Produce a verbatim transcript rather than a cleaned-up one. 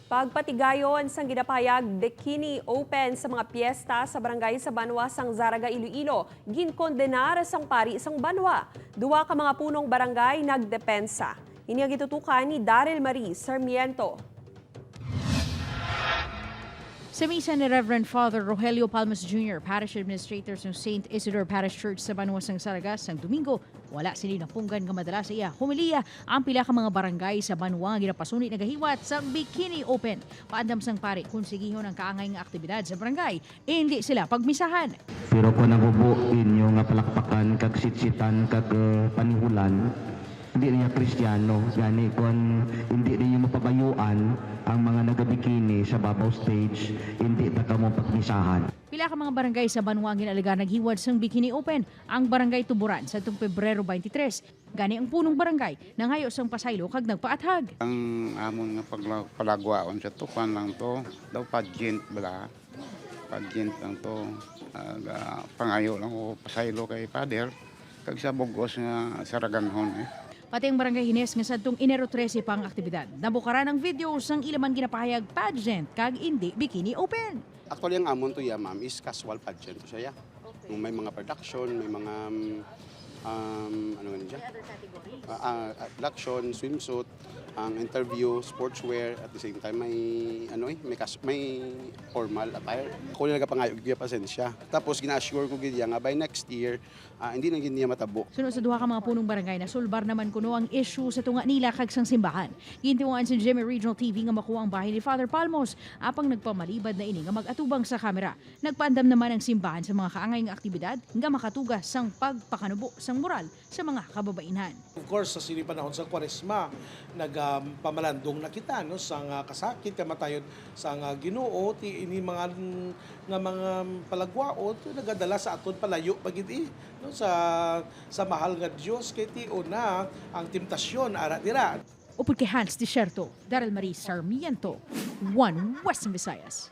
Pagpatigayon sang ginapahayag Bikini Open sa mga piyesta sa barangay sa banwa sang Zarraga, Iloilo, ginkondenar sang pari sang banwa. Duha ka mga punong barangay nagdepensa. Ini ang gitutukan ni Daryl Marie Sarmiento. Sa misa ni Reverend Father Rogelio Palmas Junior, Parish Administrator sa Saint Isidore Parish Church sa banwa sang Zarraga sang Domingo, wala sini napunggan nga madala sa iya homilya ang pila ka mga barangay sa banwa nga ginapasunit nagahiwat sang Bikini Open. Paandam sang pari, kon sigihon ang kaangay nga aktibidad sa barangay, indi sila pagmisahan. Pero kon ang hubo inyo nga palakpakan kag sitsitan kag, eh, panihulan, hindi niya Kristiyano. Gani kon hindi ninyo mapabayuan ang mga nagabikini sa babaw stage, hindi ta kamo pagmisahan. Pila ka mga barangay sa banwa ang ginaalagar naghiwat sang Bikini Open. Ang Barangay Tuburan sa atong Pebrero twenty-three, gani ang punong barangay nangayo sang pasaylo kag nagpaathag. Ang amon nga pagla-, palagwaon sa tupan lang to, daw pageant bala. Pageant lang to. Aga, pangayo lang ko pasaylo kay Father, kag sa bug-os nga Saraganhon, eh. Pati ang Barangay Hines nga sadtong Enero trese pa ang aktibidad, nabukaran ang video sang ila man ginapahayag pageant kag indi bikini open. Actually, ang amon to, ya, ma'am, is casual pageant to siya, ya. May mga production, may mga, um, um, ano nga niya? Ah, ah, production, swimsuit, ang interview, sportswear, at the same time, may, ano eh, may kas-, may formal attire. Ako na nagapangayo, gid, pasensya. Tapos, gina-assure ko gid iya nga by next year, ah, hindi na gid niya matabo. Suno sa duha ka mga punong barangay, nasulbar naman kuno ang issue sa tunga nila kag sang simbahan. Gintiwaan sa G M A Regional T V nga makuha ang bahin ni Father Palmos, apang nagpamalibad na ini nga mag-atubang sa kamera. Nagpaandam naman ang simbahan sa mga kaangay nga aktibidad nga makatuga sang pagpakanubo sang moral sa mga kababainhan. Of course, sa sini panahon sa Kwaresma, nagpamalandong na kita, no, sang, ah, kasakit, kamatayon sang, ah, Ginoo. Ti ini mga, nga mga palagwaon, ti nagadala sa aton palayo pa gid, eh, no, sa, sa mahal nga Dios, kay ti una ang temptasyon ara dira. Upod kay Hans Desierto, Daryl Marie Sarmiento, One Western Visayas.